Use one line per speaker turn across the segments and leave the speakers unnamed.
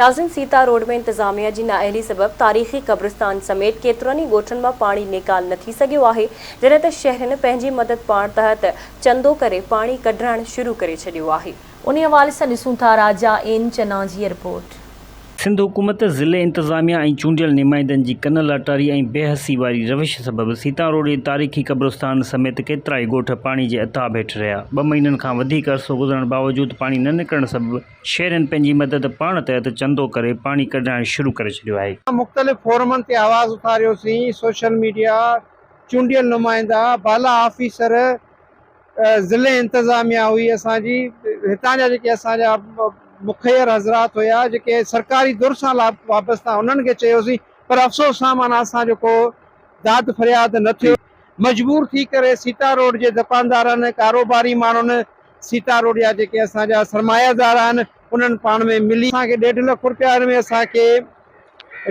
ناظرين سيتا روڊ ۾ انتظاميا جي نااهلي سبب تاريخي قبرستان سميت ڪيترن ئي ڳوٺن مان پاڻي نيڪال نه ٿي سگهيو آهي جڏهن ته شهرين پنهنجي مدد پاڻ تحت چندو ڪري پاڻي ڪڍرائڻ شروع ڪري ڇڏيو آهي.
انهي حوالي سان ڏسون ٿا راجا اين چنا جي رپورٽ.
سنڌ حڪومت، ضلعي انتظاميا ۽ چونڊيل نمائندن جي ڪن لاٽاري ۽ بي حسي واري روش سبب سيتان روڊ جي تاريخي قبرستان سميت ڪيترائي ڳوٺ پاڻي جي عتاب هيٺ رهيا. ٻه مهينن کان وڌيڪ عرصو گذرڻ باوجود پاڻي نه نڪرڻ سبب شهرين پنهنجي مدد پاڻ تحت چندو ڪري پاڻي ڪڍرائڻ شروع ڪري ڇڏيو آهي.
مختلف فورمن تي آواز اٿاريوسين، سوشل ميڊيا، چونڊيل نمائندا، بالا آفيسر، ضلعي انتظاميا هئي اسان جي، هتان جا جيڪي اسان جا مخير حضرات هيا جيڪي سرڪاري ڌر سان وابسته انهن کي چيوسين پر افسوس سان معنيٰ اسان جو ڪو داد فرياد نه ٿيو. مجبور ٿي ڪري سيتا روڊ جي دڪاندارن، ڪاروباري ماڻهن، سيتا روڊ جا جيڪي اسان جا سرمايه دار آهن انهن پاڻ ۾ ملي اسان کي ڏيڍ لک روپيا ان ۾ اسان کي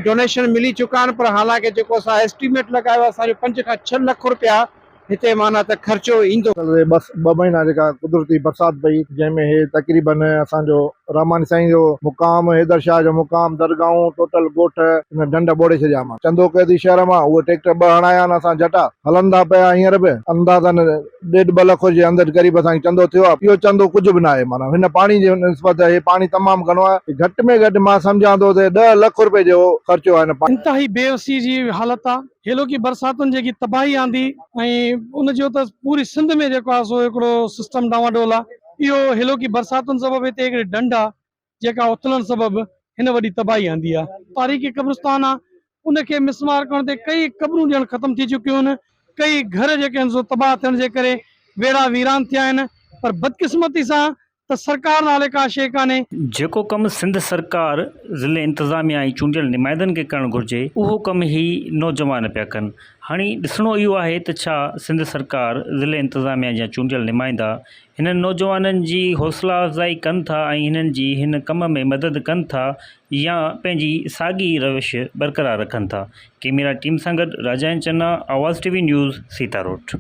ڊونيشن ملي چڪا آهن پر حالانڪه جيڪو اسان ايسٽيميٽ لڳايو آهي اسان جو پنج کان ڇهه لک روپيا هتي معنيٰ ته خرچو ايندو.
اصل بس ٻه مهينا جيڪا قدرتي برسات پئي جنهن ۾ هي تقريبن اسان جو رحماني سائين جو مقام حيدر شاهه جو مقام درگاهون ٽوٽل ڳوٺ هن ڍنڍ ٻوڙي ڇڏيا مان چندو قيدي شهر مان اهي ٽيڪٽر ٻه هڻايا آهن اسان جٽا هلن ٿا پيا هينئر به اندازن ڏيڍ ٻه لک جي اندر قريب اسان کي چندو ٿيو آهي اهو چندو ڪجهه به ناهي معنيٰ هن پاڻي جي نسبت هي پاڻي تمام گهڻو آهي گهٽ ۾ گهٽ مان سمجهان ٿو ته ڏهه لک روپيه جو خرچو آهي هن پاڻي
انتهائي بيوسي جي حالت آ هيلوڪي برساتن جيڪي تباهي آندي ۽ ان جو ته پوري سنڌ ۾ جيڪو آ سو هڪڙو سسٽم ڊانواڊول آ اهو هيلوڪي برساتن سبب هتي هڪڙي ڍنڍ آ جيڪا اٿلڻ سبب هن وڏي تباهي آندي آهي. تاريخي قبرستان آهي ان کي مسمار ڪرڻ تي ڪئي قبرون ڄڻ ختم ٿي چڪيون آهن، ڪئي گهر جيڪي آهن سو تباهه ٿيڻ جي ڪري ويڙها ويران ٿيا آهن پر بدقسمتي سان ته سرڪار نالي ڪا شيء ڪانهي.
جيڪو ڪم سنڌ سرڪار، ضلعي انتظاميا ۽ چونڊيل نمائندن کي ڪرڻ گهرجي اهو ڪم هي نوجوان پيا ڪن. هاڻي ڏسڻو اهو آهي ته ڇا سنڌ سرڪار، ضلعي انتظاميا جا چونڊيل نمائندا هنن نوجوانن جي حوصلا افزائي ڪن ٿا ۽ هنن جي هن ڪم ۾ مدد ڪن ٿا يا پنهنجي ساڳي روش برقرار رکن ٿا. ڪيميرا ٽيم سان گڏ Rajain Channa, Awaz T V news, Sita road.